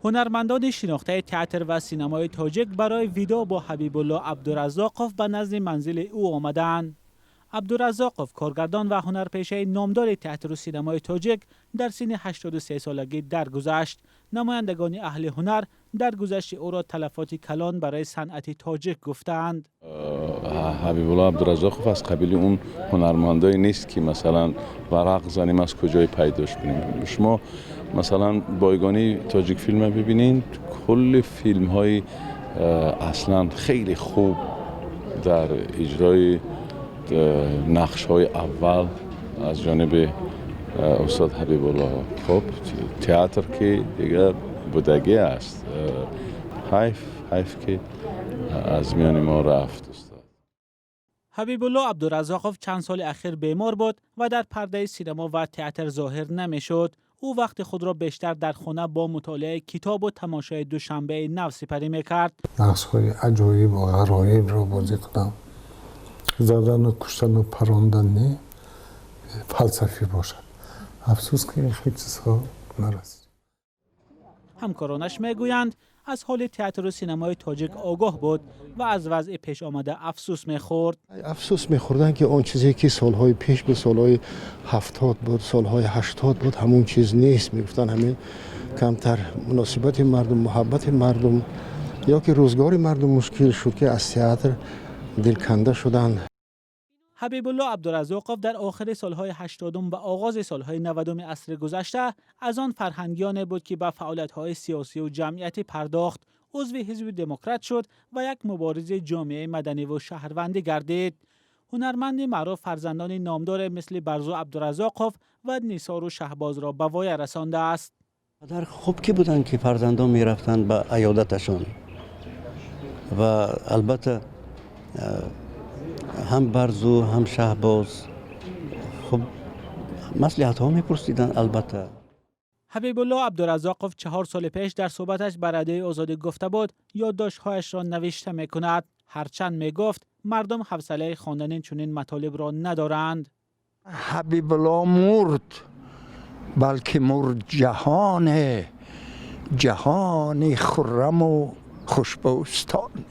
Ҳунармандони шинохтаи театр ва синамои тоҷик барои видоъ бо Ҳабибулло Абдураззоқов ба назди манзили ӯ омадаанд. Абдураззоқов, коргардон ва ҳунарпешаи номдори театру синамои тоҷик, дар синни 83 солагӣ даргузашт. Намояндагони аҳли ҳунар даргузашти ӯро талафоти калон барои санъати тоҷик гуфтаанд. Ҳабибулло Абдураззоқов аз қабили он ҳунармандое нест, ки масалан варақ занем, аз куҷое пайдош кунем. Шумо масалан бойгонии Тоҷикфилма бибинед, кулли филмҳои аслан хеле хуб дар иҷрои нақшҳои аввал аз ҷониби устод Ҳабибулло. Хуб, театр ки дигар будагӣ аст. Ҳайф, ҳайф, ки аз миёни мо рафт устод. Ҳабибулло Абдураззоқов чанд соли ахир бемор буд ва дар пардаи синамо ва театр зоҳир намешуд. Ӯ вақти худро бештар дар хона бо мутолиаи китобу тамошои Душанбеи нав сипарӣ мекард. Нақшҳои аҷоибу ғароибро бозӣ кунам, задану куштану парондан не, фалсафӣ бошад. Афсӯс, ки ин хел чизҳо нарасид. Ҳамкоронаш мегӯянд, аз ҳоли театру синамои тоҷик огоҳ буд ва аз вазъи пешомада афсӯс мехӯрд. Афсӯс мехӯрданд, ки он чизе ки солҳои пеш буд, солҳои 70 буд, солҳои 80 буд, ҳамон чиз нест, мегуфтанд. Ҳамин камтар муносибати мардум, муҳаббати мардум ё ки рӯзгори мардум мушкил шуд, ки аз театр дилканда шуданд. Ҳабибулло Абдураззоқов дар охири солҳои 80-ум ва оғози солҳои 90-уми асри гузашта аз он фарҳангиёне буд, ки ба фаъолиятҳои сиёсию ҷамъиятӣ пардохт, узви Ҳизби Демократ шуд ва як муборизи ҷомеаи маданиву шаҳрвандӣ гардид. Ҳунарманди маъруф фарзандони номдоре мисли Барзу Абдураззоқов ва Нисору Шаҳбозро ба воя расондааст. Падар хуб ки буданд, ки фарзандон мерафтанд ба аёдаташон ва албатта ҳам Барзу, ҳам Шаҳбоз хуб маслиҳатҳо мепурсиданд, албатта. Ҳабибулло Абдураззоқов 4 соли пеш дар суҳбаташ ба Радиои Озодӣ гуфта буд, ёддоштҳояшро навишта мекунад, ҳарчанд мегуфт, мардум ҳавсалаи хондани чунин матолибро надоранд. Ҳабибулло мурд, балки мурд ҷаҳоне, ҷаҳони хурраму хушбӯстоне.